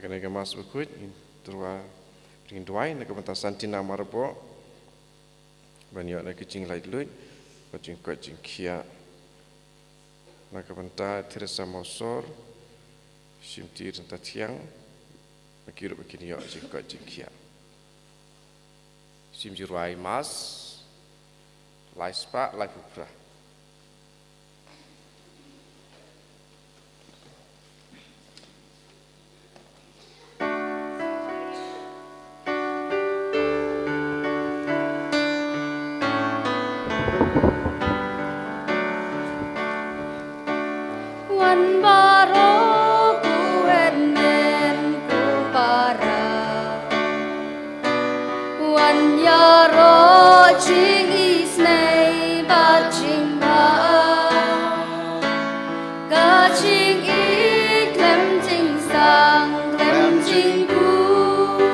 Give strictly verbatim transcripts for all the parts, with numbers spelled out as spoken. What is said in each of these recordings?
Neka Mass Bakhuid, ngin tyrwa, ngin duwai na ka bynta Santina Marboh, ban ïoh na ka jinglaitluid bad jingkoit jingkhiah. Na ka bynta Teresa Mawsor, Shimti Ryntathiang, ba ki ruh ba kin ïoh jingkoit jingkhiah. Shim ju rwai Mass, lai spah, laiphew phra. Wan baroh ko hynmen ko para. Wan ïaroh jingisynei bad jingbha. Ka jingïeit khlem jingsdang khlem jingkhuid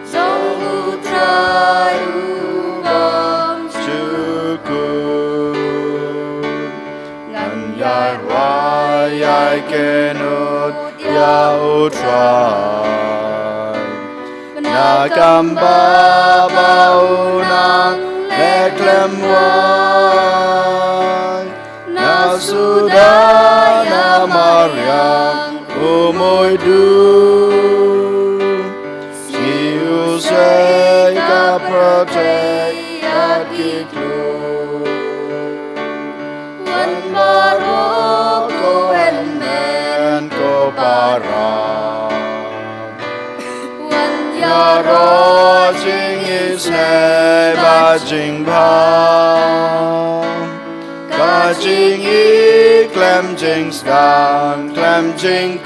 jong U Trai U Bymjukut. Ngan ïai rwai ïai kynnoh ïa U Trai. Na kam ba ba u nang leh khlem wai. Na suda na mariang u mui du. Sngi u sei ka pyrthei ïa ki klur. Wan baroh ko hynmen ko para. Wan ïaroh jingisynei bad jingbha. Ka jingïeit khlem jingsdang khlem jingkhuid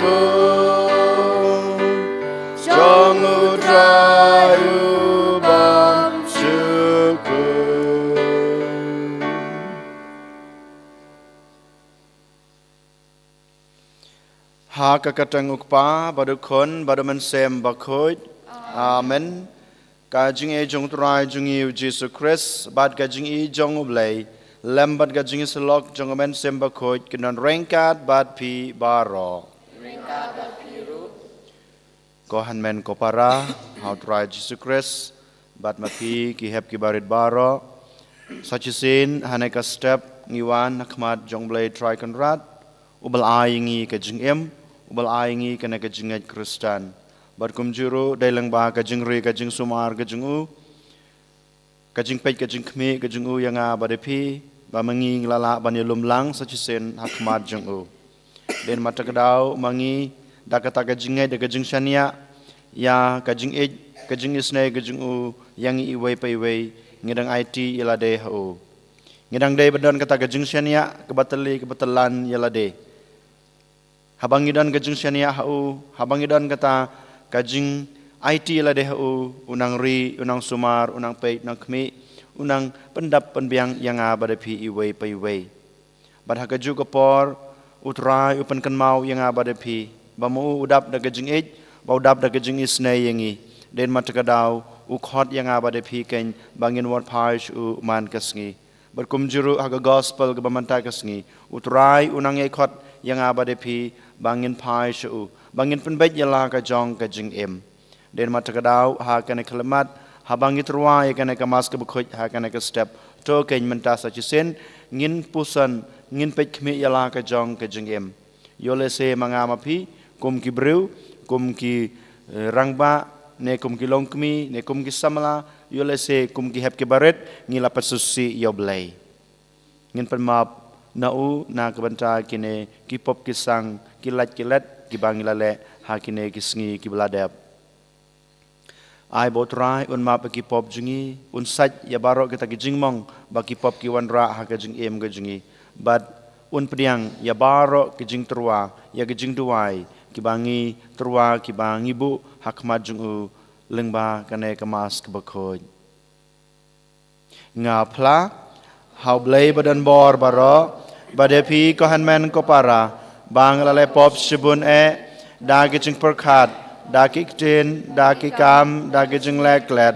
jong U Trai U Bymjukut. Ha ka kyrteng U Kpa bad U Khun bad U Mynsiem Bakhuid. Amen. Ka jingïeit jong U Trai jong ngi U Jisu Khrist bad ka jingïeit jong U Blei lem bad ka jingïasyllok jong U Mynsiem Bakhuid kin don ryngkat bad phi baroh. Ko hynmen ko para ha U Trai Jisu Khrist bad ma phi ki hep ki barit baroh. Sa shisien ha kane ka step ngi wan ha khmat jong U Blei Trai Kynrad, uba la ai ïa ngi ka jingim, uba la ai ïa ngi kane ka jingngeit Khristan. Bad kumjuh ruh dei lyngba ka jingri ka jingsumar ka jong u, ka jingpeit ka jingkhmih ka jong u ïa nga bad ïa phi, ba ma ngi ngi la lah ban ïalum lang sa shisien ha khmat jong u. Dei namar kata ka daw ma ngi da kata ka jingngeit da ka jingshaniah ïa ka jingïeit ka jingisynei ka jong u ïa ngi iwei pa iwei, ngi dang aiti ïa lade ha u. Ngi dang dei ban don kata ka jingshaniah kaba tylli kaba tyllun ïa lade. Haba ngi don ka jingshaniah ha u, haba ngi don kata ka jingaiti ïa lade ha u, u nang ri, u nang sumar, u nang peit, u nang khmih, u nang pyndap pynbiang ïa nga bad ïa phi iwei pa iwei. Bad ha kajuh ka por U Trai u pynkynmaw ïa nga bad ïa phi ba ma u u dap da ka jingïeit, ba u dap da ka jingisynei ïa ngi. Dei namar kata ka daw u khot ïa nga bad ïa phi keiñ ba ngin wan phai sha u man ka sngi. Bad kumjuh ruh ha ka gospel kaba mynta ka sngi, U Trai u nang ïai khot ïa nga bad ïa phi ba ngin phai sha u, ba ngin pynbeit ïa la ka jong ka jingim. Dei namar kata ka daw ha kane ka khyllipmat, haba ngi tyrwa ïa kane ka Mass kaba khuid ha kane ka step, to keiñ mynta sa shisien ngin puson, ngin peit khmih ïa la ka jong ka jingim. Ïoh lehse ma nga ma phi kum ki briew, kum ki, eh, rangbah, ne kum ki longkmie, ne kum ki samla, ïoh lehse kum ki hep ki barit, ngi la pynsngewsih ïa U Blei. Ngin pynmap na u na ka bynta kine ki pop ki sang, ki lait ki let kiba ngi la leh ha kine ki sngi kiba la dep. Ai ba U Trai un map ïa ki pop jong ngi, un sait ïa baroh kita ki jingmong ba ki pop ki wanrah ha ka jingim ka jong ngi. Bad un pdiang ïa baroh ki jingtyrwa, ïa ki jingduwai kiba ngi tyrwa, kiba ngi buh ha khmat jong u lyngba kane ka Mass kaba khuid. Nga phla ha U Blei ba don bor baroh, bad ïa phi ko hynmen ko para, ba nga la leh pop shibun eh, da ki jingpyrkhat, da ki ktien, da ki kam, da ki jingleh klet,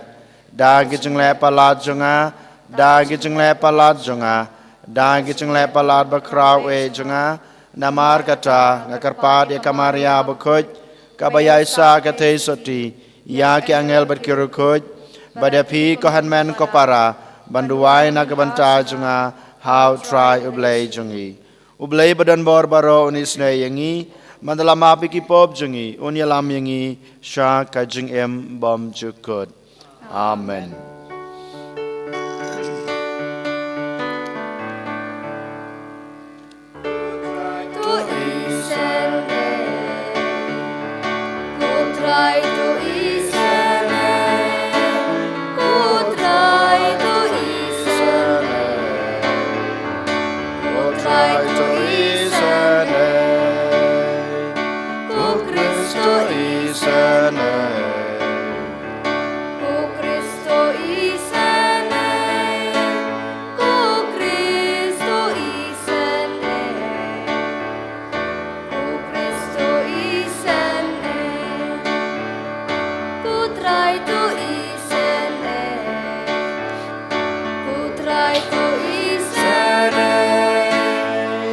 da ki jingleh palat jong nga, da ki jingleh palat jong nga, da ki jingleh palat bakhraw eh jong nga. Namar kata nga kyrpad ïa ka Maria bakhuid, Kaba ïaisah ka theisotti ïa ki angel bad ki riewkhuid, bad ïa phi ko hynmen ko para, ban duwai na ka bynta jong nga ha U Trai U Blei jong ngi. U Blei ba don bor baroh un isynei ïa ngi, ban da la map ïa ki pop jong ngi, un ïalam ïa ngi sha ka jingim bymjukut. Amen. Ko Kristo isynei. Ko Kristo isynei. Ko Kristo isynei. Ko Kristo isynei. Ko Trai to isynei. Ko Trai to isynei.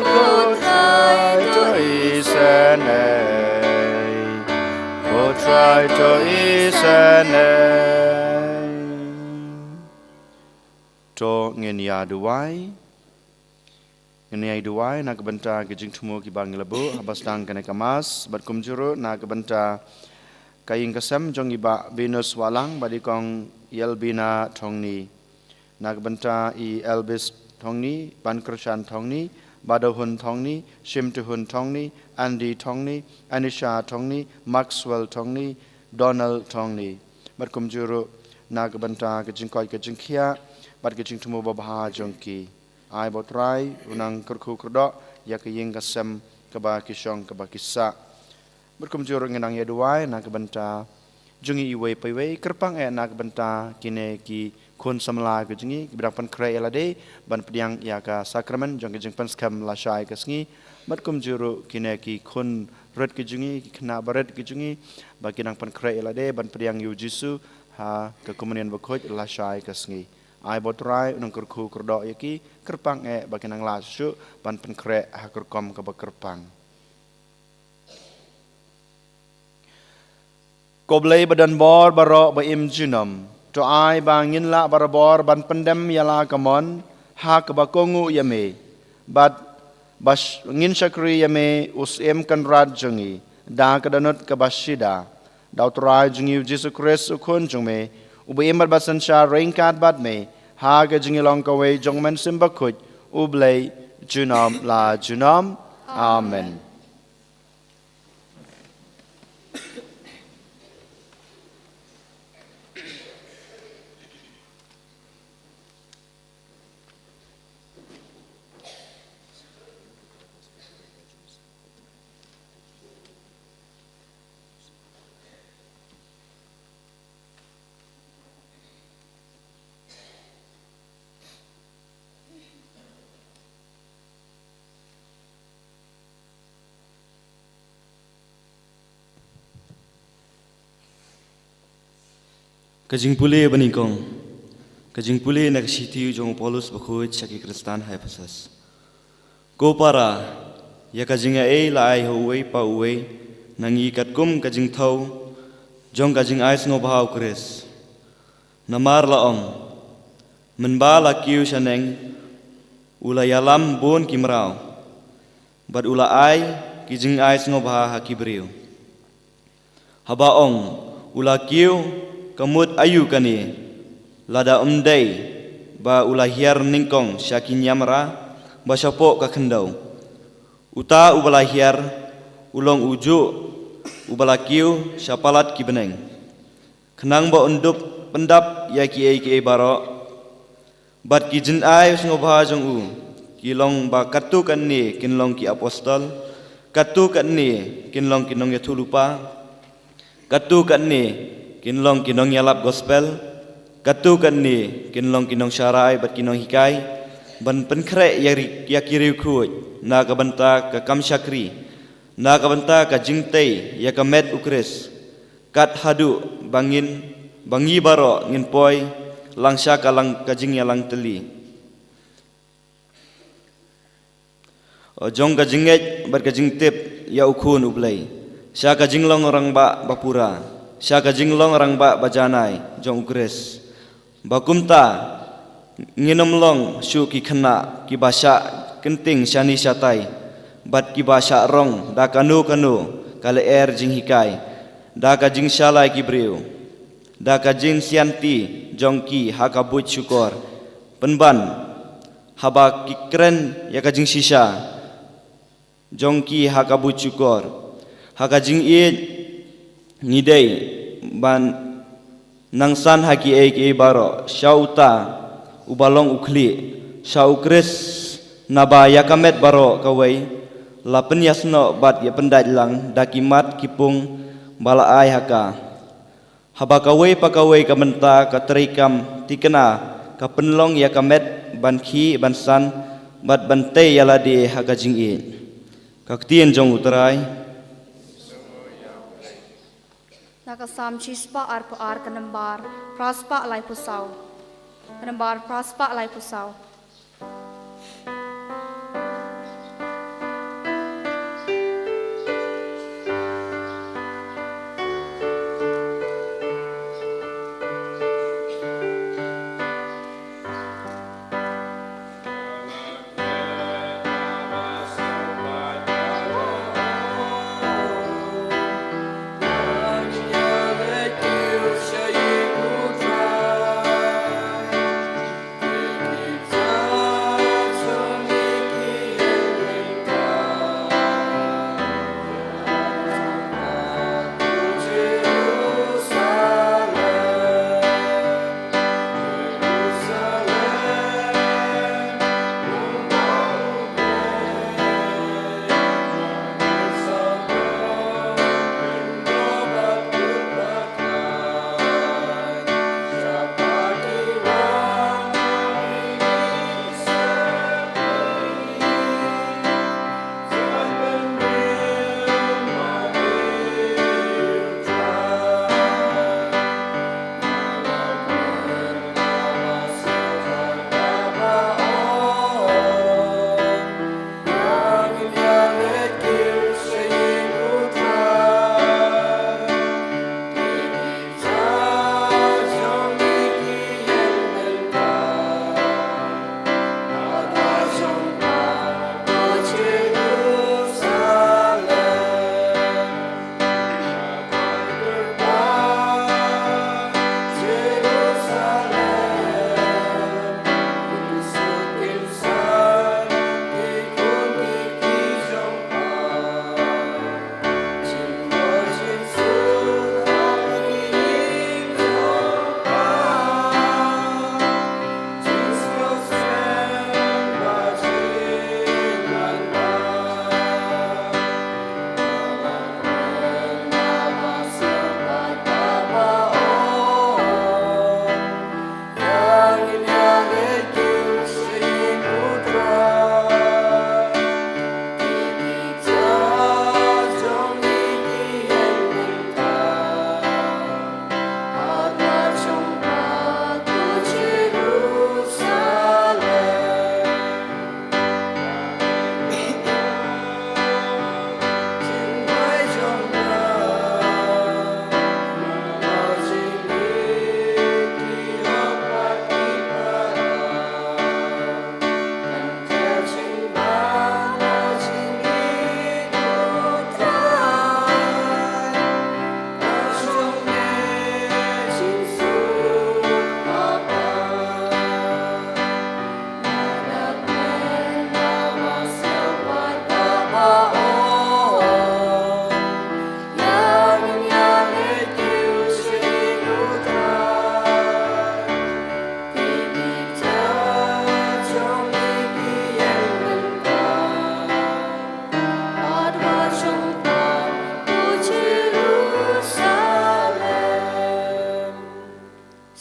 Ko Trai to isynei. Ko Trai to isynei. To ngin ïa duwai. Ngin ïa duwai na ka bynta ki jingthmu kiba ngi la buh haba sdang kane ka Mass, bad kumjuh ruh na ka bynta ka ïing ka sem jong i Bah Binus Wahlang bad i Kong Yelbina Thongni. Na ka bynta i Elvis Thongni, Ban Krishan Thongni, Badahun Thongni, Shimtuhun Thongni, Andy Thongni, Anisha Thongni, Maxwell Thongni, Donald Thongni. Bad kumjuh ruh na ka bynta ka jingkoit ka jingkhiah bad ka jingthmu babha jong ki. Ai ba U Trai un nang kyrkhu kyrdoh ïa ka ïing ka sem kaba ki shong kaba ki sah. Bad kumjuh ruh ngin nang ïa duwai na ka bynta jong ngi iwei pa iwei, kyrpang eh na ka bynta kine ki khun samla ki jong ngi kiba dang pynkhreh ïa lade ban pdiang ïa ka sakramen jong ka jingpynskhem lashai ka sngi. Bad kumjuh ruh kine ki khun rit ki jong ngi, ki khynnah barit ki jong ngi, ba ki dang pynkhreh ïa lade ban pdiang ïa U Jisu ha ka Komunion Bakhuid lashai ka sngi. Ai ba U Trai un nang kyrkhu kyrdoh ïa ki, kyrpang eh ba ki nang lah shuh ban pynkhreh ha ka rukom kaba kyrpang. Ko Blei ba don bor baroh ba im junom, to ai ba ngin lah barabor ban pyndem ïa la ka mon ha kaba kohnguh ïa me, bad ba sh-, ngin shakri ïa me U Syiem Kynrad jong ngi da ka dohnud kaba shida, da U Trai jong ngi U Jisu Khrist U Khun jong me, uba im bad ba synshar ryngkat bad me ha ka jingïalong kawei jong U Mynsiem Bakhuid, U Blei junom la junom. Amen. Ka jingpule banyngkong. Ka jingpule na ka shithi jong u Paulus bakhuid sha ki Khristan ha Ephesus. Ko para, ïa ka jingaiei la ai ha uwei pa uwei na ngi katkum ka jingthew jong ka jingai sngewbha u Khrist. Namar la ong, mynba la kiew shaneng, u la ïalam bun ki mraw, bad u la ai ki jingai sngewbha ha ki briew. Haba ong, u la kiew, ka mut aïu kane, lada ym dei ba u la hiar nyngkong sha ki niamra ba shapoh ka khyndew? Uta uba la hiar, u long ujuh uba la kiew sha palat ki bneng, khnang ba un dup pyndap ïa kiei kiei baroh. Bad ki jingai sngewbha jong u ki long ba katto katne kin long ki apostol, katto katne kin long ki nongïathuhlypa, katto katne kin long ki nongïalap gospel, katto katne kin long ki nongsharai bad ki nonghikai, ban pynkhreh ïa ri-, ïa ki riewkhuid na ka bynta ka kam shakri, na ka bynta ka jingtei ïa ka met u Khrist, kat haduh ba ngin, ba ngi baroh ngin poi lang sha ka lang ka jingïalang tylli. O jong ka jingngeit bad ka jingtip ïa u Khun u Blei, Sha ka jinglong rangbah bapura, sha ka jinglong rangbah bajanai jong u Khrist. Ba kumta, ngin ym long shuh ki khynnah kiba shah kynting shane shatai, bad kiba shah rong da kano kano ka lyer jinghikai, da ka jingshalai ki briew, da ka jingsianti jong ki ha ka buit shukor. Pynban, haba ki kren ïa ka jingshisha jong ki ha ka buit shukor, ha ka jingïeit, ngi dei ban nang san ha kiei kiei baroh sha uta uba long u khlieh, sha u Khrist, naba ïa ka met baroh kawei la pynïasnoh bad ïa pyndait lang da ki mat ki pung ba la ai ha ka. Haba kawei pa kawei ka bynta ka treikam thikna ka pynlong ïa ka met ban khih ban san bad ban tei ïa lade ha ka jingïeit. Ka ktien jong U Trai. Na ka Salm shispah arphew ar, ka nambar phraspah laiphew saw. Ka nambar phraspah laiphew saw.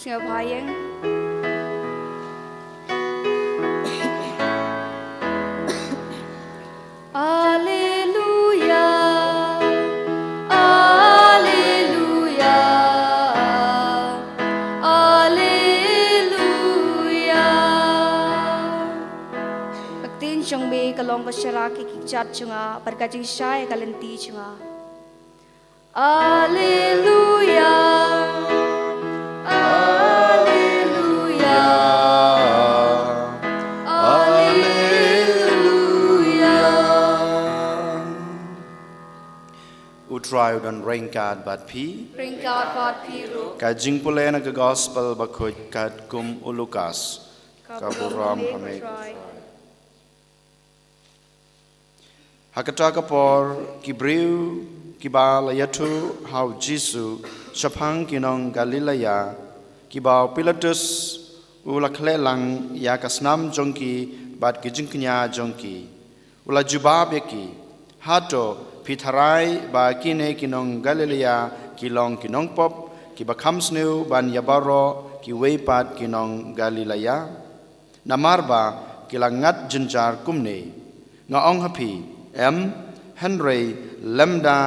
Sngewbha ïeng. Alleluia, alleluia, alleluia. Ka ktien jong me ka long ka shara ki kjat jong nga, bad ka jingshai ka lynti jong nga. Alleluia, alleluia, alleluia. U Trai u don ryngkat bad phi. Ryngkat bad phi ruh. Ka jingpule na ka Gospel bakhuid katkum u Lukas. Ka burom ha me, Trai. Ha kata ka por, ki briew kiba la ïathuh ha u Jisu shaphang ki nong Galilea, kiba u Pilatus u la khleh lang ïa ka snam jong ki bad ki jingkñia jong ki, u la jubab ïa ki, "Hato phi tharai ba kine ki nong Galilea ki long ki nongpop, kiba kham sniew ban ïa baroh kiwei pat ki nong Galilea? Namar ba ki la ngat jynjar kumne. Nga ong ha phi, em, hynrei lymda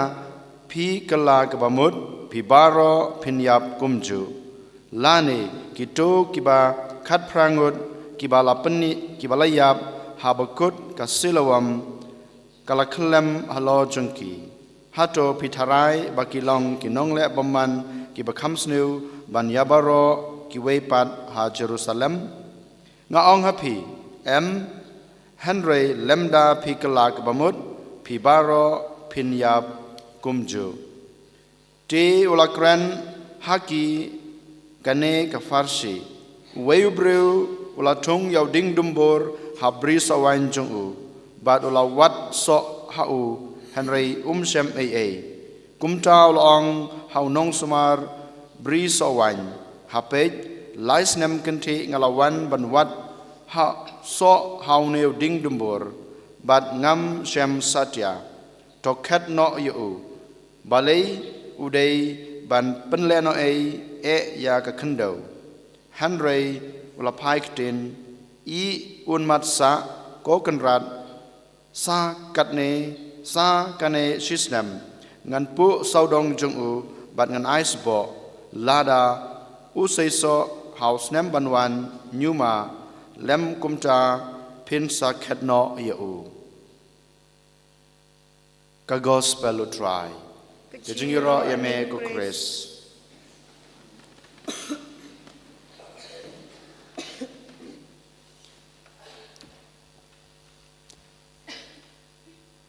phi kylla kaba mut, phi baroh phin ïap kumjuh." Lane kito kiba khatphra ngut kiba la pyni, kiba la ïap haba kut ka Siloam ka la khyllem halor jong ki, "Hato phi tharai ba ki long ki nongleh bymman kiba kham sniew ban ïa baroh kiwei pat ha Jerusalem? Nga ong ha phi, em, hynrei lymda phi kylla kaba mut, phi baroh phin ïap kumjuh." Te u la kren ha ki kane ka pharshi. Uwei u briew u la thung ïa u dieng dumbur ha bri sohwaiñ jong u, bad u la wad soh ha u, hynrei um shem ei ei. Kumta u la ong ha u nongsumar bri sohwaiñ, "Ha peit, lai snem kynthih nga la wan ban wad ha soh ha une u dieng dumbur, bad ngam shem satia. To khet noh ïa u. Balei u dei ban pynlehnohei eh ïa ka khyndew?" Hynrei u la phai ktien, "Ïeh un mat sah, ko Kynrad, sa katne, sa kane shi snem, ngan puh sawdong jong u bad ngan ai sboh. Lada u sei soh ha u snem ban wan, ñiuma, lym kumta phin sa khet noh ïa u." Ka Gospel u Trai. Ka jingïaroh ïa me ko Khrist.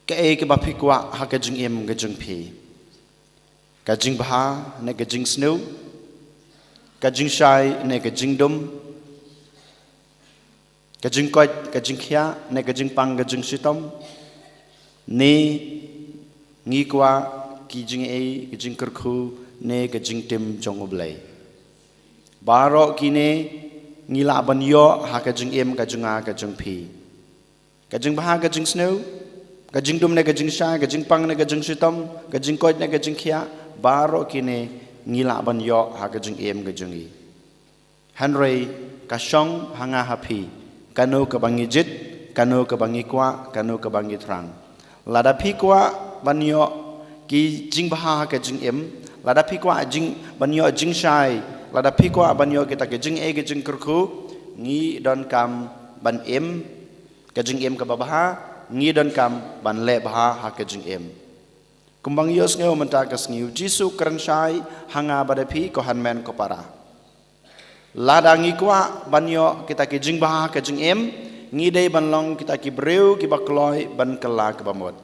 Kaei kaba phi kwah ha ka jingim ka jong phi? Ka jingbha ne ka jingsniew? Ka jingshai ne ka jingdum? Ka jingkoit, ka jingkhiah, ne ka jingpang, ka jingshitom? Ne ngi kwah ki jingaiei, ka jingkyrkhu, ne ka jingtim jong U Blei? Baroh kine ngi lah ban ïoh ha ka jingim ka jong nga ka jong phi. Ka jingbha, ka jingsniew, ka jingdum ne ka jingshai, ka jingpang ne ka jingshitom, ka jingkoit ne ka jingkhiah, baroh kine ngi lah ban ïoh ha ka jingim ka jong ngi. Hynrei ka shong ha nga ha phi, kano kaba ngi jied, kano kaba ngi kwah, kano kaba ngi thrang. Lada phi kwah ban ïoh ki jingbha ha ka jingim, lada phi kwah jing, ban ïoh jingshai, lada phi kwah ban ïoh kita ki jingaiei ki jingkyrkhu, ngi donkam ban im ka jingim kaba bha, ngi donkam ban leh bha ha ka jingim. Kumba ngi ïohsngew mynta ka sngi, U Jisu u kren shai ha nga bad phi ko hynmen ko para. Lada ngi kwah ban ïoh kita ki jingbha ha ka jingim, ngi dei ban long kita ki briew kiba kloi ban kylla kaba mut.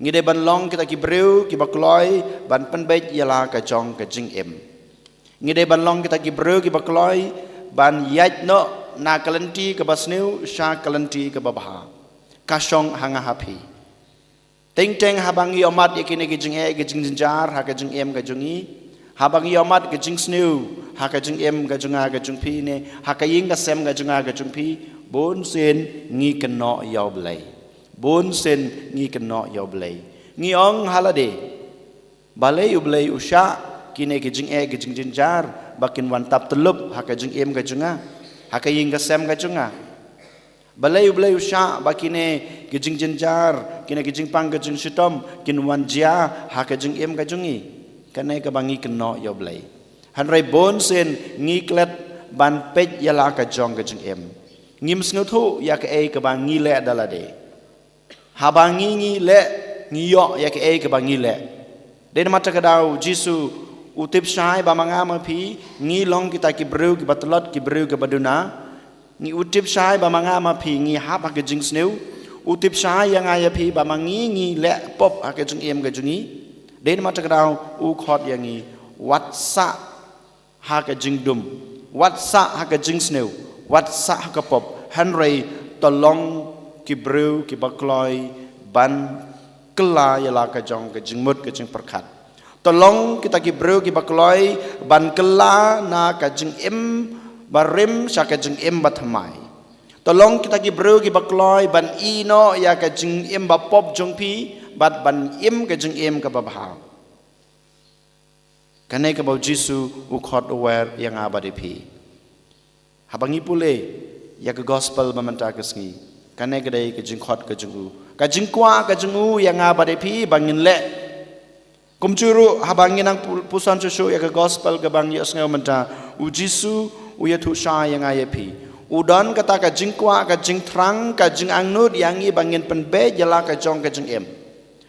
Ngi dei ban long kita ki briew kiba kloi ban pynbeit ïa la ka jong ka jingim. Ngi dei ban long kita ki briew kiba kloi ban ïaid noh na ka lynti kaba sniew sha ka lynti kaba bha. Ka shong ha nga ha phi. Teng teng haba ngi ïohmat ïa kine ki jingaiei ki jingjynjar ha ka jingim ka jong ngi, haba ngi ïohmat ki jingsniew ha ka jingim ka jong nga ka jong phi, ne ha ka ïing ka sem ka jong nga ka jong phi, bun sien ngi kynnoh ïa U Blei. Bun sien ngi kynnoh ïa U Blei. Ngi ong ha lade, balei U Blei u shah kine ki jingaiei ki jingjynjar ba kin wan tap tyllup ha ka jingim ka jong nga, ha ka ïing ka sem ka jong nga? Balei U Blei u shah ba kine ki jingjynjar, kine ki jingpang ki jingshitom kin wan jia ha ka jingim ka jong ngi? Kane kaba ngi kynnoh ïa U Blei. Hynrei bun sien ngi klet ban peit ïa la ka jong ka jingim. Ngim sngewthuh ïa kaei kaba ngi leh da lade. Haba ngi, ngi leh, ngi ïoh ïa kaei kaba ngi leh. Dei namar kata ka daw u Jisu u tip shai ba ma nga ma phi ngi long kita ki briew kiba tlot, ki briew kiba duna. Ngi, u tip shai ba ma nga ma phi ngi hap ha ka jingsniew. U tip shai ïa nga ïa phi ba ma ngi ngi leh pop ha ka jingim ka jong ngi. Dei namar kata ka daw u khot ïa ngi, wat sah ha ka jingdum, wat sah ha ka jingsniew, wat sah ha ka pop, hynrei to long ki briew kiba kloi ban kylla ïa la ka jong ka jingmut ka jingpyrkhat. To long kita ki briew kiba kloi ban kylla na ka jingim barim sha ka jingim bathymmai. To long kita ki briew kiba kloi ban ïehnoh ïa ka jingim bapop jong phi bad ban im ka jingim kaba bha. Kane kaba u Jisu u khot u wer ïa nga bad ïa phi. Haba ngi pule ïa ka gospel ba mynta ka sngi, kane ka dei ka jingkhot ka jong u, ka jingkwah ka jong u ïa nga bad ïa phi ba ngin leh. Kumjuh ruh haba ngi nang pu-, puson shuh shuh ïa ka gospel kaba ngi ïohsngew mynta, u Jisu u ïathuh shai ïa nga ïa phi. U don kata ka jingkwah, ka jingthrang, ka jingangnud ïa ngi ba ngin pynbeit ïa la ka jong ka jingim.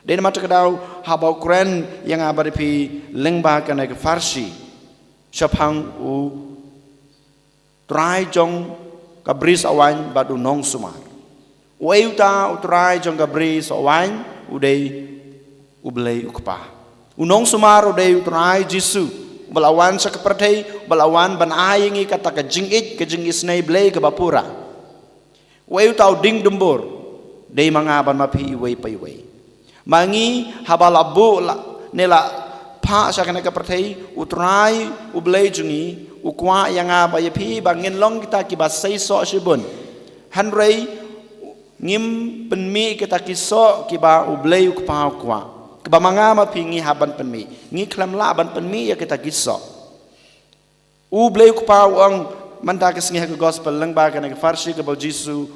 Dei namar kata ka daw haba u kren ïa nga bad ïa phi lyngba kane ka pharshi shaphang u trai jong ka bri sohwaiñ bad u nongsumar. Uei uta u trai jong ka bri sohwaiñ? U dei U Blei U Kpa. U nongsumar u dei u Trai Jisu, uba la wan sha ka pyrthei, uba la wan ban ai ïa ngi kata ka jingïeit, ka jingisynei Blei kaba pura. Uei uta u dieng dumbur? Dei ma nga bad ma phi iwei pa iwei. Ma ngi haba la buh la, ne la phah sha kane ka pyrthei, u Trai U Blei jong ngi u kwah ïa nga bad ïa phi ba ngin long kita kiba seisoh shibun. Hynrei ngim pynmih kita ki soh kiba U Blei U Kpa u kwah, kiba ma nga ma phi ngi hap ban pynmih. Ngi khlem lah ban pynmih ïa kita ki soh. U Blei U Kpa u ong mynta ka sngi ha ka gospel lyngba kane ka pharshi kaba u Jisu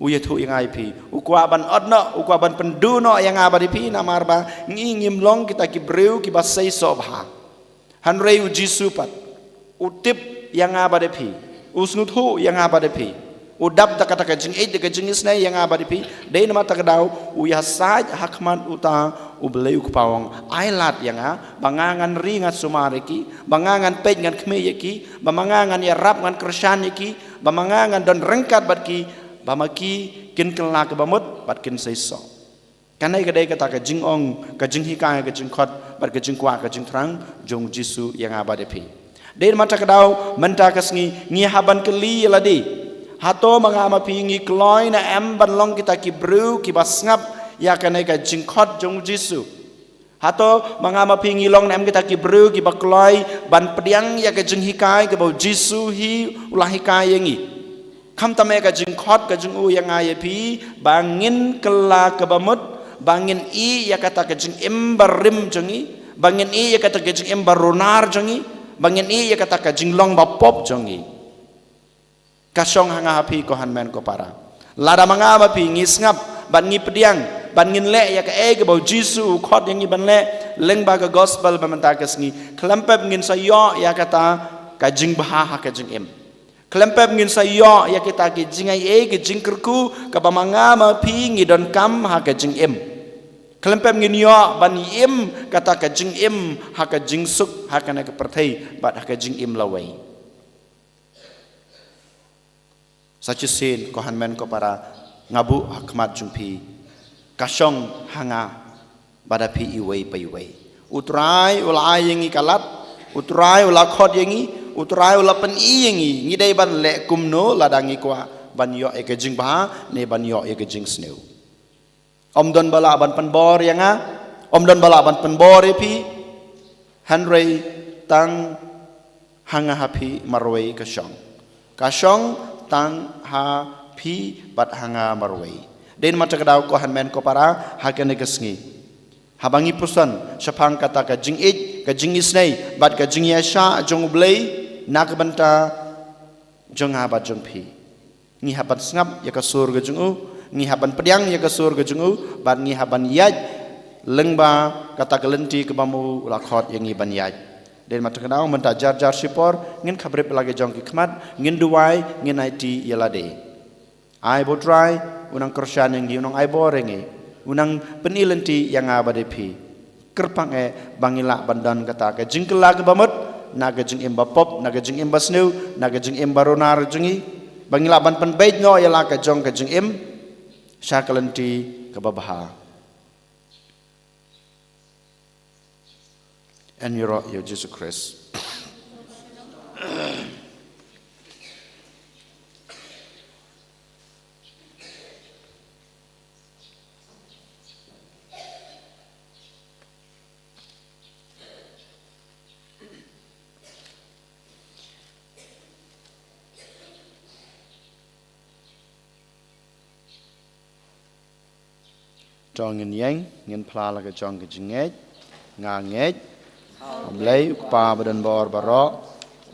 u ïathuh ïa nga ïa phi, u kwah ban ot noh, u kwah ban pynduh noh ïa nga bad ïa phi namar ba ngi ngim long kita ki briew kiba seisoh bha. Hynrei u Jisu pat u tip ïa nga bad ïa phi, u sngewthuh ïa nga bad ïa phi. U dap da kata ka jingïeit, da ka jingisynei ïa nga bad ïa phi. Dei namar kata ka daw u ïasaid ha khmat uta U Blei U Kpa, u ong, ai lad ïa nga ba nga ngan ri ngan sumar ïa ki, ba nga ngan peit ngan khmih ïa ki, ba ma nga ngan ïarap ngan kyrshan ïa ki, ba ma nga ngan don ryngkat bad ki, ba ma ki kin kylla kaba mut bad kin seisoh. Kane ka dei kata ka jingong, ka jinghikai, ka jingkhot bad ka jingkwah, ka jingthrang jong u Jisu ïa nga bad ïa phi. Dei namar kata ka daw mynta ka sngi ngi hap ban kylli ïa lade, hato ma nga ma phi ngi kloi ne em ban long kita ki briew kiba sngap ïa kane ka jingkhot jong u Jisu? Hato ma nga ma phi ngi long ne em kita ki briew kiba kloi ban pdiang ïa ka jinghikai kaba u Jisu hi u la hikai ïa ngi? Khamtam ïa ka jingkhot ka jong u ïa nga ïa phi ba ngin kylla kaba mut, ba ngin ïeh ïa kata ka jingim barim jong ngi, ba ngin ïeh ïa kata ka jingim barunar jong ngi, ba ngin ïeh ïa kata ka jinglong bapop jong ngi. Ka shong ha nga ha phi ko hynmen ko para. Lada ma nga ma phi ngi sngap bad ngi pdiang bad ngin leh ïa kaei kaba u Jisu u khot ïa ngi ban leh lyngba ka gospel ba mynta ka sngi, khlem pep ngin sa ïoh ïa kata ka jingbha ha ka jingim. Khlem pep ngin sa ïoh ïa kita ki jingaiei, ki jingkyrkhu kaba ma nga ma phi ngi donkam ha ka jingim. Khlem pep ngin ïoh ban im kata ka jingim ha ka jingsuk ha kane ka pyrthei bad ha ka jingim lawei. Sa shisien ko hynmen ko para, nga buh ha khmat jong phi, ka shong ha nga bad ha phi iwei pa iwei. U Trai u la ai ïa ngi ka lad, u Trai u la khot ïa ngi, u Trai u la pyni ïa ngi, ngi dei ban leh kumno lada ngi kwah ban ïoh ïa ka jingbha ne ban ïoh ïa ka jingsniew. Ym don ba lah ban pynbor ïa nga, ym don ba lah ban pynbor ïa phi, hynrei tang ha nga ha phi marwei ka shong. Ka shong tang ha phi bad ha nga marwei. Dei namar kata ka daw ko hynmen ko para, ha kane ka sngi, haba ngi puson shaphang kata ka jingïeit, ka jingisynei bad ka jingïaishah jong U Blei na ka bynta jong nga bad jong phi, ngi hap ban sngap ïa ka sur ka jong u, ngi hap ban pdiang ïa ka sur ka jong u, bad ngi hap ban ïaid lyngba kata ka lynti kaba ma u la khot ïa ngi ban ïaid. Dei namar kata ka daw mynta jar jar shipor ngin khapbrip la ki jong ki khmat, ngin duwai, ngin aiti ïa lade. Ai ba u Trai u nang kyrshan ïa ngi, u nang ai bor ïa ngi, u nang pyni lynti ïa nga bad ïa phi. kyrpang eh ba ngi lah ban don kata ka jingkylla kaba mut na ka jingim ba pop, na ka jingim ba sniew, na ka jingim ba runar jong ngi, ba ngi lah ban pynbeit noh ïa la ka jong ka jingim sha ka lynti kaba bha. Yn ïaroh ïa u Jisu Khrist. To ngin ïeng, ngin phla la ka jong ka jingngeit. Nga ngeit ha U Blei U Kpa ba don bor baroh,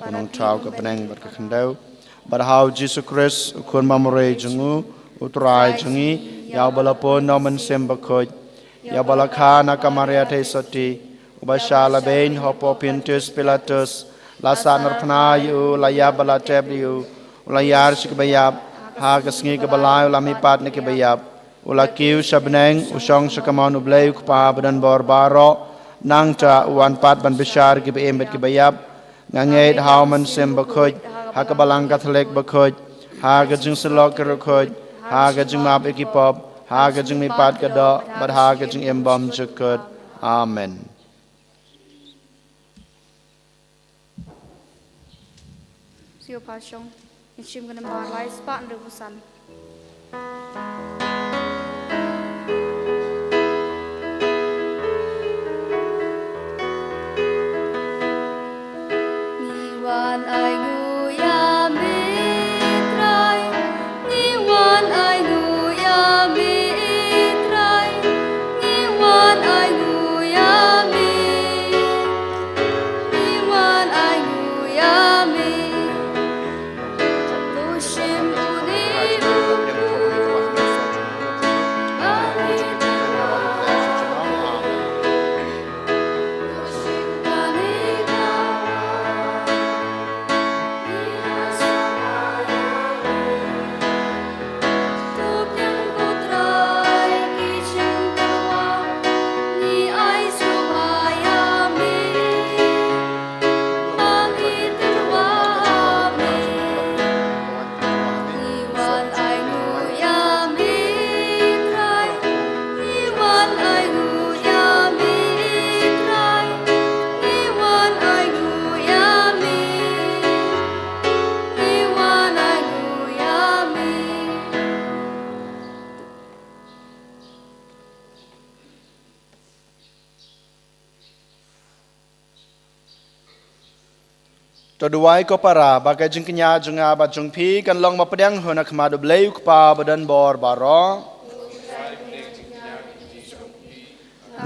U Nongthaw ka bneng bad ka khyndew, bad ha U Jisu Khrist, U Khun Bamroi jong U, U Trai jong ngi, ïa uba la pun na U Mynsiem Bakhuid, ïa uba la kha na ka Maria Theisotti, uba shah la beiñ hapoh Pontius Pilatus, la sahnarphna ïa u, la ïap bad la tep ïa u, u la ïar sha kaba ïap, ha ka sngi kaba lai u la mihpat na kiba ïap, u la kiew sha bneng, u shong sha kamon U Blei U Kpa ba don bor baroh, nangta u wan pat ban bishar kiba im bad kiba ïap. Nga ngeit ha U Mynsiem Bakhuid, ha ka Balang Katholik bakhuid, ha ka jingsylloh ki riewkhuid, ha ka jingmap ïa ki pop, ha ka jingmihpat ka doh, bad ha ka jingim bymjukut. Amen. Sio pa shong, in shim ka nambar lai spah hynriewphew san. Ngi wan ai nguh ïa me Trai, ngi wan ai nguh ïa me Trai, ngi wan ai nguh ïa me, ngi wan ai nguh ïa me. To duwai ko para, ba ka jingkñia jong nga bad jong phi kan long ba pdiang ha khmat U Blei U Kpa ba don bor baroh.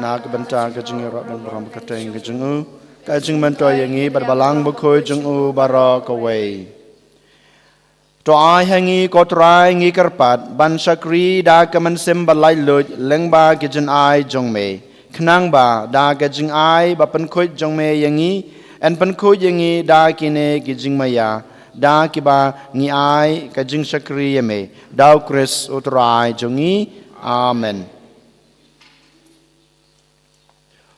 Na ka bynta ka jingïaroh ban burom kyrteng ka jong u, ka jingmyntoi ïa ngi bad Balang Bakhuid jong u baroh kawei. To ai ha ngi ko Trai, ngi kyrpad ban shakri da ka mynsiem ba laitluid lyngba ki jingai jong me, khnang ba da ka jingai ba pynkhuid jong me ïa ngi, yn pynkhuid ïa ngi da kine ki jingmaïa, da kiba ngi ai ka jingshakri ïa me, da U Khrist U Trai jong ngi. Amen.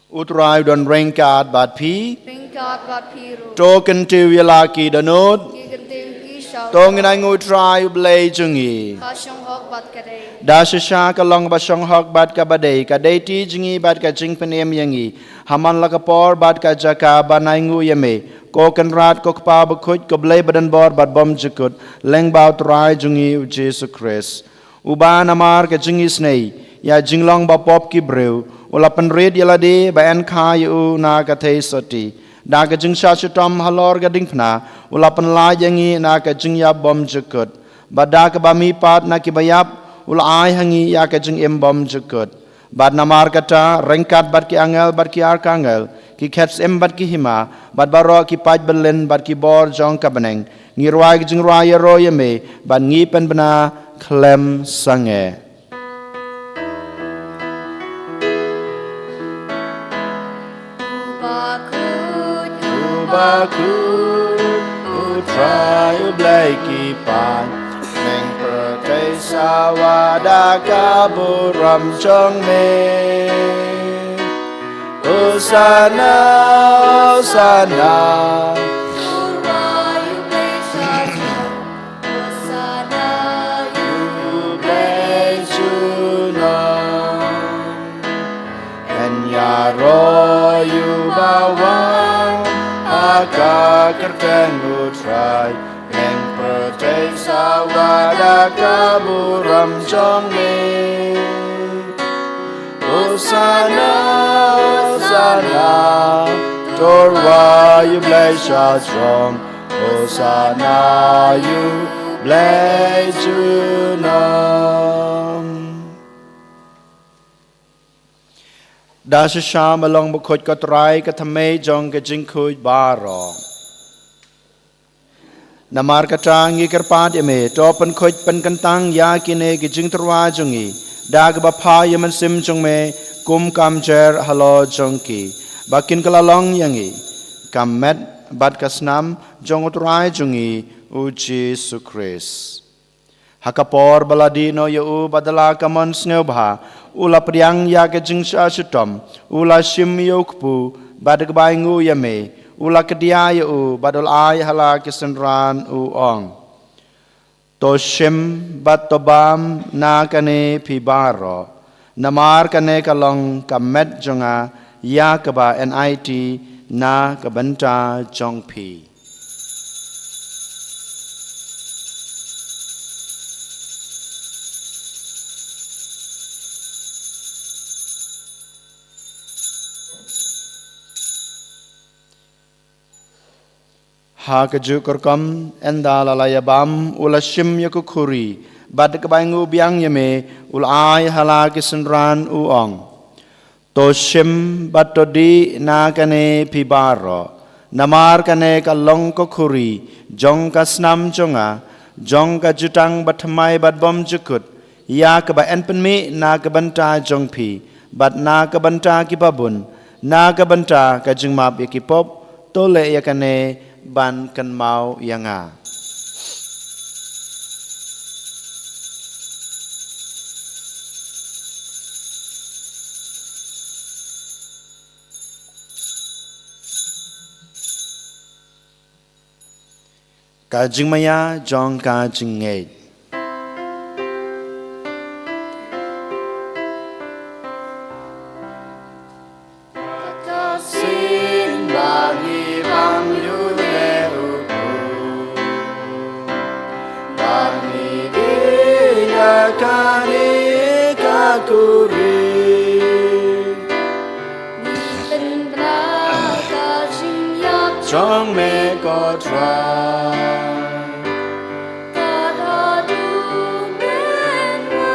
U Trai u don ryngkat bad phi. Ryngkat bad phi ruh. To kyntiew ïa la ki dohnud. Ki kyntiew ki sha. To ngin ai nguh ïa U Trai U Blei jong ngi. Ka shong hok bad ka dei. Da shisha ka long ba shong hok bad kaba dei, ka dei ti jong ngi bad ka jingpynim ïa ngi. Ha man la ka por bad ka jaka ban ai nguh ïa me, ko Kynrad, ko Kpa Bakhuid, ko Blei ba don bor bad bymjukut, lyngba U Trai jong ngi U Jisu Khrist. Uba namar ka jingisynei ïa jinglong ba pop ki briew, u la pynrit ïa lade ba yn kha ïa u na ka theisotti. Da ka jingshah shitom halor ka diengphna, u la pynlait ïa ngi na ka jingïap bymjukut. Bad da kaba mihpat na kiba ïap, u la ai ha ngi ïa ka jingim bymjukut. Bad namar kata, ryngkat bad ki angel bad ki arkangel, ki khetsiem bad ki hima, bad baroh ki paid byllien bad ki bor jong ka bneng, ngi rwai ka jingrwai ïaroh ïa me, bad ngi pynbna khlem sangeh. Uba khuid, uba khuid, U Trai U Blei ki paid, bneng pyrthei sawa da ka burom jong me. Hosanna, Hosanna. Yn ïaroh ïa u bawang ha ka kyrteng U Trai, yn pyrthei sawa da ka burom jong me. Hosanna, Hosanna, to rwai ïa u Blei sha shrong. Hosanna ïa u Blei junom. Da shisha ma long bakhuid ko Trai, ka thymmei jong ka jingkhuid baroh. Namar kata ngi kyrpad ïa me, to pynkhuid pynkyntang ïa kine ki jingtyrwa jong ngi da kaba phah ïa u Mynsiem jong me kum ka mjer halor jong ki, ba kin kylla long ïa ngi ka met bad ka snam jong U Trai jong ngi U Jisu Khrist. Ha ka por ba la dih noh ïa u bad da la ka mon sngewbha, u la pdiang ïa ka jingshah shitom, u la shim ïa u kpu, bad da kaba ainguh ïa me, u la kdiah ïa u bad u la ai ha la ki synran, u ong: To shim bad to bam na kane phi baroh, namar kane ka long ka met jong nga, ïa kaba yn aiti na ka bynta jong phi. Ha kajuh ka rukom, ynda la la ïa bam, u la shim ïa ka khuri, bad da kaba ainguh biang ïa me, u la ai ha la ki synran, u ong: To shim bad to dih na kane phi baroh, namar kane ka long ka khuri jong ka snam jong nga, jong ka jutang bathymmai bad bymjukut, ïa kaba yn pynmih na ka bynta jong phi bad na ka bynta ki babun, na ka bynta ka jingmap ïa ki pop. To leh ïa kane ban kynmaw ïa nga. Ka jingmaïa jong ka jingngeit. Ka sien ba ngi bam ïa u leh u kpu, ba ngi dih ïa kane ka khuri. Ngi pynbna ka jingïap jong me ko Trai, ka haduh mynwan.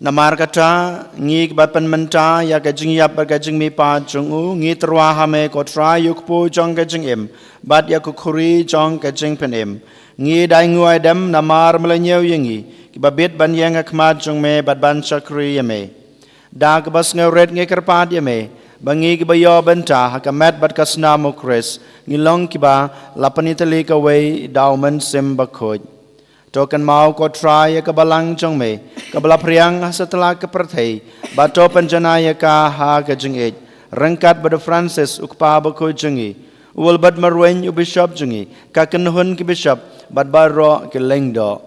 Namar kata, ngi kiba pynmynta ïa ka jingïap bad ka jingmihpat jong u, ngi tyrwa ha me ko Trai, ïa u kpu jong ka jingim bad ïa ka khuri jong ka jingpynim. Ngi da ainguh aidem namar me la ñiew ïa ngi, kiba bit ban ïeng ha khmat jong me bad ban shakri ïa me. Da kaba sngewrit ngi kyrpad ïa me ba ngi kiba ïoh bynta ha ka met bad ka snam u Khrist, ngin long kiba la pynïatylli kawei da u Mynsiem Bakhuid. To kynmaw ko Trai ïa ka balang jong me kaba la phriang ha satlak ka pyrthei, bad to pynjanai ïa ka ha ka jingïeit, ryngkat bad u Francis u kpa bakhuid jong ngi, u Albert Marwein u bishop jong ngi, ka kynhun ki bishop bad baroh ki lyngdoh.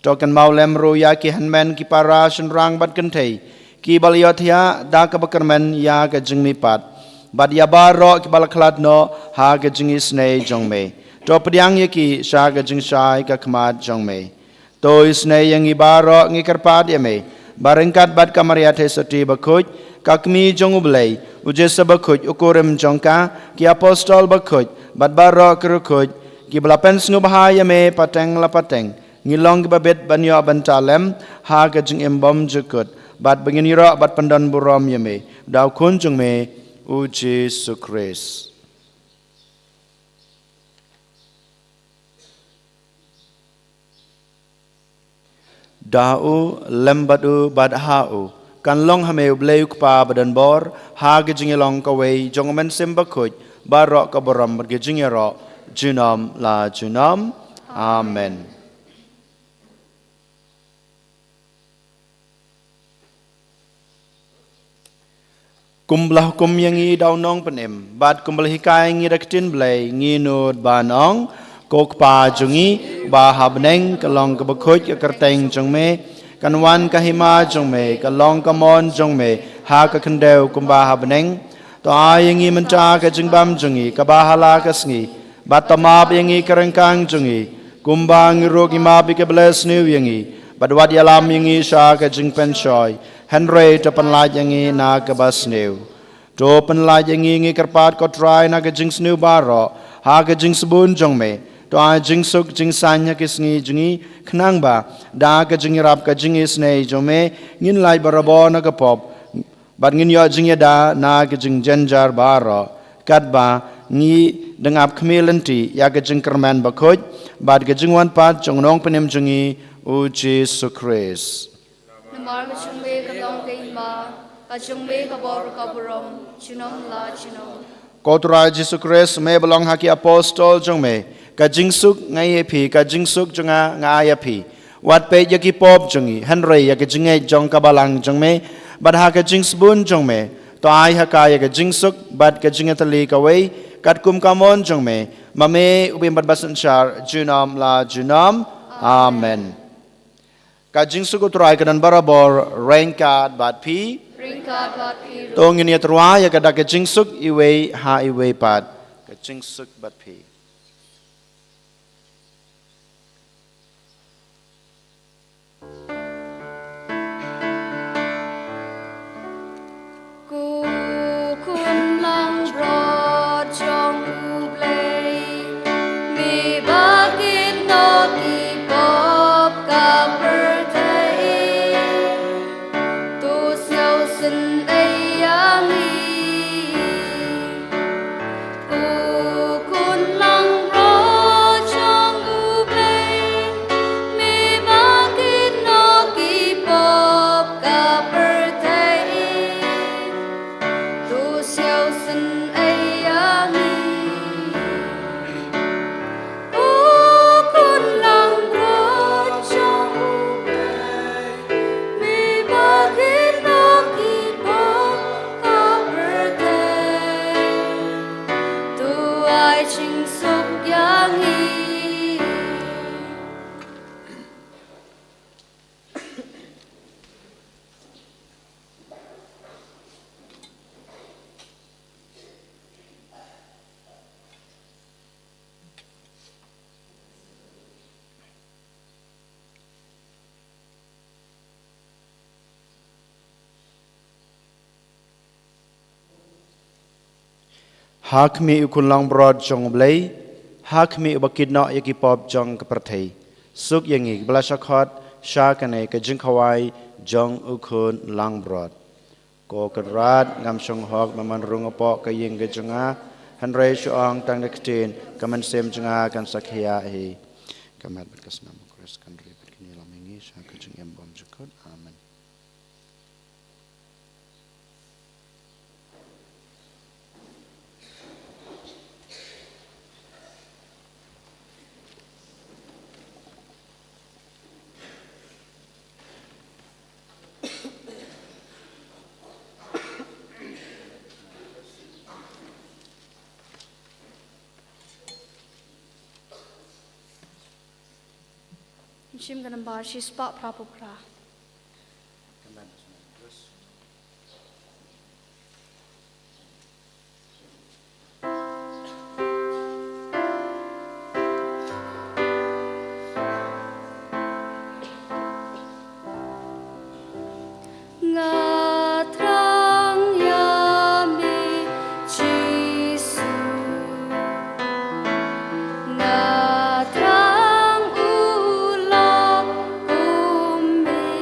To kynmaw lem ruh ïa ki hynmen ki para shynrang bad kynthei kiba la ïohthiah da kaba kyrmen ïa ka jingmihpat, bad ïa baroh kiba la khlad noh ha ka jingisynei jong me. To pdiang ïa ki sha ka jingshai ka khmat jong me. To isynei ïa ngi baroh, ngi kyrpad ïa me ba ryngkat bad ka Maria Theisotti bakhuid, ka Kmie jong u Blei, u Joseph bakhuid u kurim jong ka, ki apostol bakhuid bad baroh ki riewkhuid kiba la pynsngewbha ïa me pateng la pateng, ngin long kiba bit ban ïoh bynta lem ha ka jingim bymjukut, bad ba ngin ïaroh bad pyndonburom ïa me da u Khun jong me u Jisu Khrist. Da u, lem bad u, bad ha u, kan long ha me u Blei u Kpa badonbor, ha ka jingïalong kawei jong u Mynsiem Bakhuid, baroh ka burom bad ka jingïaroh junom la junom. Amen. Kumba la hukum ïa ngi da u nongpynim, bad kumba la hikai ïa ngi da ka ktien Blei, ngi nud ban ong: Ko Kpa jong ngi uba ha bneng, ka long kaba khuid ka kyrteng jong me, kan wan ka hima jong me, ka long ka mon jong me ha ka khyndew kumba ha bneng. To ai ïa ngi mynta ka jingbam jong ngi kaba ha la ka sngi, bad to map ïa ngi ka ryngkang jong ngi, kumba ngi ruh ngi map ïa kiba la sniew ïa ngi, bad wat ïalam ïa ngi sha ka jingpynshoi, hynrei to pynlait ïa ngi na kaba sniew. To pynlait ïa ngi, ngi kyrpad ko Trai, na ka jingsniew baroh ha ka jingsbun jong me. To ai jingsuk jingsaiñ ha ki sngi jong ngi, khnang ba da ka jingïarap ka jingisynei jong me, ngin lait barabor na ka pop, bad ngin ïoh jingïada na ka jingjynjar baroh, katba ngi dang ap khmih lynti ïa ka jingkyrmen bakhuid bad ka jingwan pat jong u nongpynim jong ngi, u Jisu Khrist. Namar ka jong me ka long ka hima, ka jong me ka bor ka burom, junom la junom. Ko Trai Jisu Khrist, me ba la ong ha ki apostol jong me: Ka jingsuk nga ai ïa phi, ka jingsuk jong nga nga ai ïa phi. Wat peit ïa ki pop jong ngi, hynrei ïa ka jingngeit jong ka balang jong me, bad ha ka jingsbun jong me, to ai ha ka ïa ka jingsuk bad ka jingïatylli kawei, katkum ka mon jong me, ma me u bym bad basynshar, junom la junom. Amen. Ka jingsuk u Trai ka don barabor ryngkat bad phi. Ryngkat bad phi ruh. To ngin ïatyrwa ïa ka da ka jingsuk iwei ha iwei pat. Ka jingsuk bad phi. Ko khun langbrot jong U Blei, me ba kit noh ki pop ka pyrthei, to sngewsynei ïa ngi. Ko khun langbrot jong U Blei, me ba kit noh ki pop ka pyrthei, to sngewsynei ïa ngi. Ko khun langbrot jong U Blei, me ba kit noh ki pop ka pyrthei, to ai jingsuk ïa ngi. Ha khmih u khun langbrot jong U Blei, ha khmih uba kit noh ïa ki pop jong ka pyrthei. Suk ïa ngi kiba la shah khot sha kane ka jingkhawai jong u khun langbrot. Ko Kynrad, ngam shong hok ba men rung hapoh ka ïing ka jong nga, hynrei shu ong tang da ka ktien, ka mynsiem jong nga kan sa khia hi. Ka met bad ka snam u Khrist kan ri bad kane lem ïa ngi sha ka jingim bymjukut. Amen. Shim ka nambar shispah phra phew phra. Nga thrang ïa me Jisu, nga thrang u long kum me.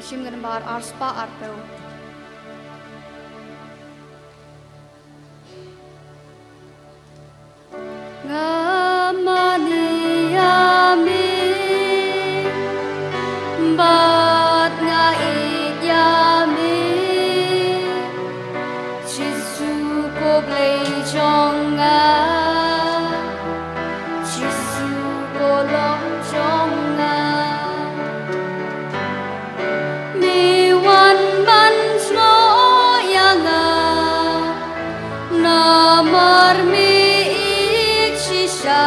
Shim ka nambar arspah arphew. Nga mane ïa me, bad nga ïeit ïa me, Jisu ko Blei jong nga, Jisu ko lok jong nga. Me wan ban snoh ïa nga, namar me ïeit shisha.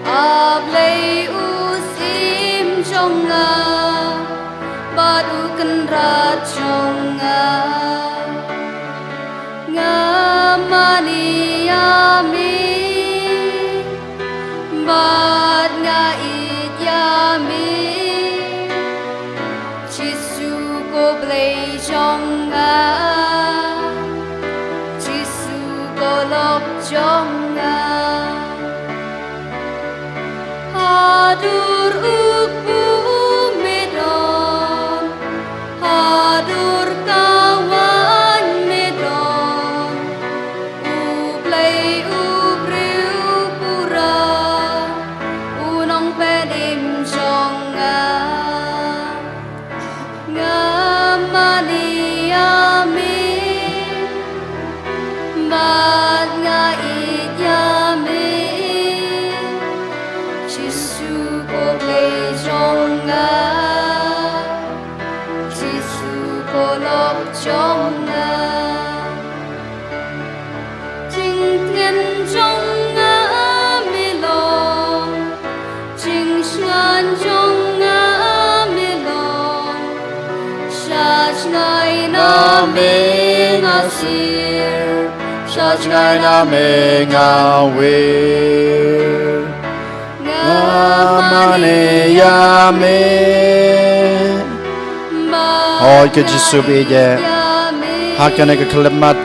A Blei u Syiem jong nga, bad u Kynrad jong nga. Nga mane ïa me, bad nga ïeit ïa me. Jisu ko Blei jong nga, Jisu ko lok jong nga. Haduh u kpu me don, haduh ka wan me don. U Blei u briew pura, u nongpynim jong nga. Nga mane ïa me, bad nga ïeit ïa me. Jisu ko Blei jong nga, Jisu ko lok jong nga. Jingtngen jong nga me long, jingsngewsih jong nga me long. Sha jngai na me nga sir, sha jngai na me nga wir. Nga mane ïa me. Hooid ko Jisu ba ïeit, ha kane ka khyllipmat,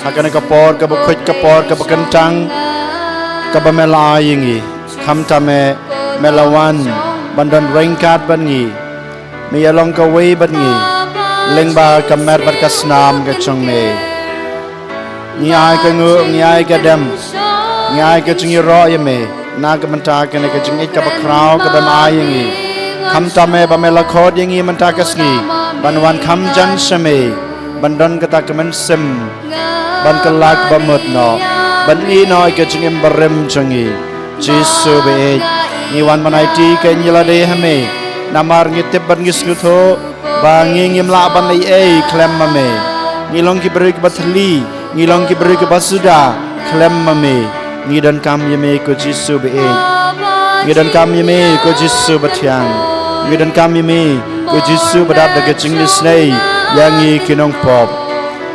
ha kane ka por kaba khuid, ka por kaba kyntang kaba me la ai ïa ngi. Khamtam me, me la wan ban don ryngkat bad ngi. Me ïalong kawei bad ngi lyngba ka met bad ka snam ka jong me. Ngi ai ka nguh, ngi ai ka dem, ngi ai ka jingïaroh ïa me na ka bynta kane ka jingïeit kaba khraw kaba me ai ïa ngi. Khamtam me ba me la khot ïa ngi mynta ka sngi ban wan kham jan sha me, ban don kata ka mynsiem ban kylla kaba mut noh, ban ïehnoh ïa ka jingim barim jong ngi. Jisu ba ïeit, ngi wan ban aiti kein ïa lade ha me, namar ngi tip bad ngi sngewthuh ba ngi ngim lah ban leh ei ei khlem ma me. Ngi long ki briew kiba thylli, ngi long ki briew kiba suda khlem ma me. Ngi donkam ïa me ko Jisu ba ïeit. Ngi donkam ïa me ko Jisu ba thiang. Ngi donkam ïa me ko Jisu ba dap da ka jingisynei ïa ngi ki nongpop.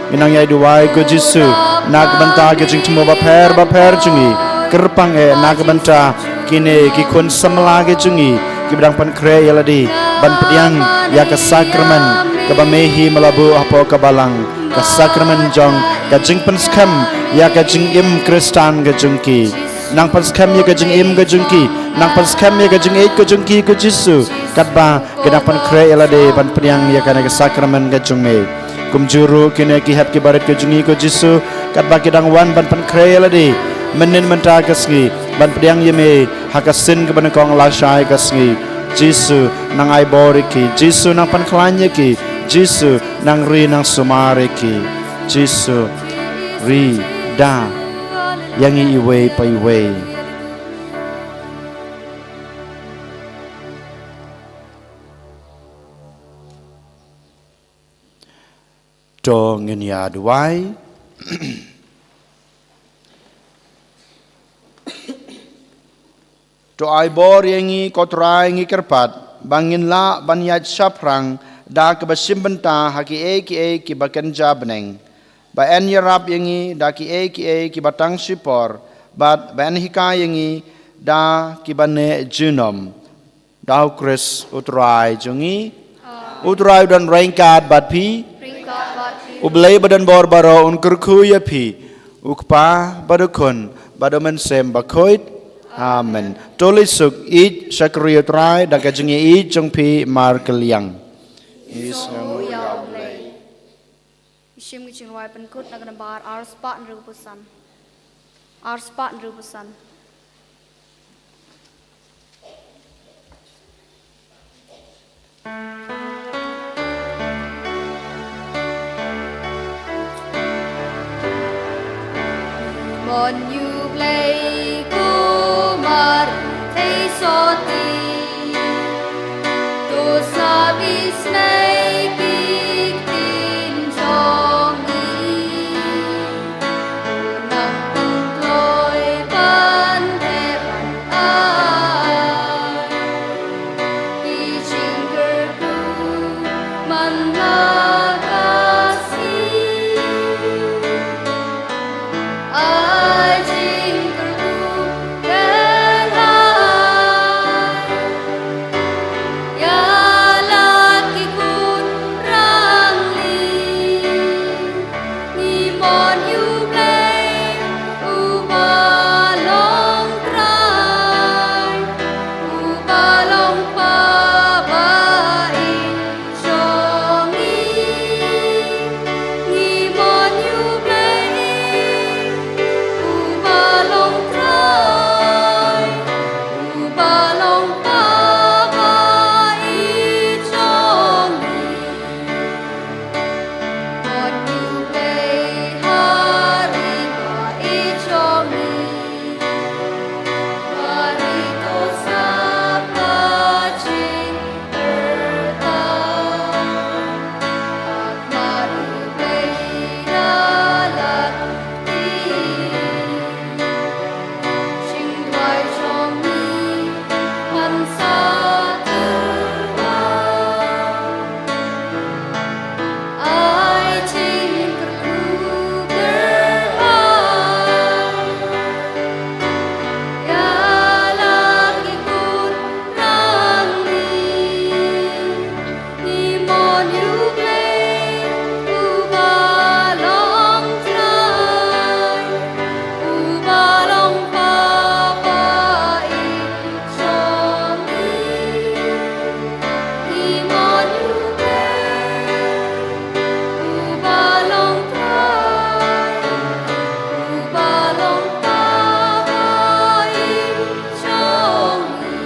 Ngi nang ïai duwai ko Jisu na ka bynta ki jingthmu bapher bapher jong ngi. Kyrpang eh na ka bynta kine ki khun samla ki jong ngi kiba dang pynkhreh ïa lade ban pdiang ïa ka sakramen kaba me hi me la buh hapoh ka balang, ka sakramen jong ka jingpynskhem ïa ka jingim Khristan ka jong ki. Nang pynskhem ïa ka jingim ka jong ki, nang pynskhem ïa ka jingïeit ka jong ki ko Jisu, katba ki dang pynkhreh ïa lade ban pdiang ïa kane ka sakramen ka jong me. Kumjuh ruh kine ki hep ki barit ka jong ngi ko Jisu, katba ki dang wan ban pynkhreh ïa lade mynnin mynta ka sngi ban pdiang ïa me Ha ka sien kaba nyngkong lashai ka sngi, Jisu nang ai bor ïa ki, Jisu nang pynkhlaiñ ïa ki, Jisu nang ri nang sumar ïa ki, Jisu ri da ïa ngi iwei pa iwei. To ngin ïa duwai. To ai bor ïa ngi ko Trai, ngi kyrpad ba ngin lah ban ïaid shaphrang da kaba shim bynta ha kiei kiei kiba kynja bneng. Ba yn ïarap ïa ngi da kiei kiei kiba tang shipor, bad ba yn hikai ïa ngi da kiba neh junom. Da U Khrist U Trai jong ngi. U Trai u don ryngkat bad phi. Ryngkat bad phi. U Blei ba don bor baroh un kyrkhu ïa phi. U Kpa bad U Khun bad U Mynsiem Bakhuid. Amen. To leit suk, ïeit sha ka ri U Trai da ka jingïeit jong phi markylliang. Ngi sngewnguh ïa U Blei. Shim ka jingrwai pynkut na ka nambar arspah hynriewphew san. Arspah hynriewphew san. Mon U Blei ko mar thei soti. To sa bisnei ki ktien jong ngi. To nang pynkloi ban theh ban ai. Ki jingkyrkhu man la ka sngi. Ai jingkyrkhu kyrhai ïa la ki khun rangli. Ngi mon U Blei uba long Trai, uba long Kpa ba ïeit jong ngi. Ngi mon U Blei uba long Trai, uba long Kpa ba ïeit jong ngi. Mon U Blei ha ri ba ïeit jong ngi. Ba ri to sap ka jingkyrta. Mon U Blei da la ti. Jingduwai jong ngi man sa tyrwa. Ai jingkyrkhu kyrhai ïa la ki khun rangli. Ngi mon U Blei uba long Trai, uba long Kpa ba ïeit jong ngi. Ngi mon U Blei uba long Trai, uba long Kpa ba ïeit jong ngi.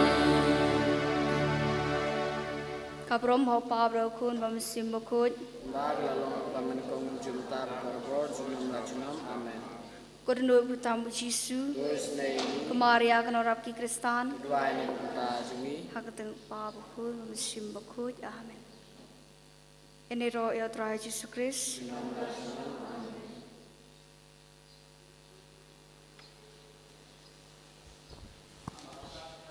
Ka burom ha U Kpa bad U Khun bad U Mynsiem Bakhuid. Kumba la long ha ka mynnyngkong, mynjur, mynta, barabor, junom la junom. Amen. Ko dohnud ba tam U Jisu. Ko isynei ïa ngi. Ko Maria ka nongrap ki Khristan. Duwai na ka bynta jong ngi. Ha ka kyrteng U Kpa bad U Khun bad U Mynsiem Bakhuid. Amen. Ïaroh ïa U Trai Jisu Khrist. Junom la junom.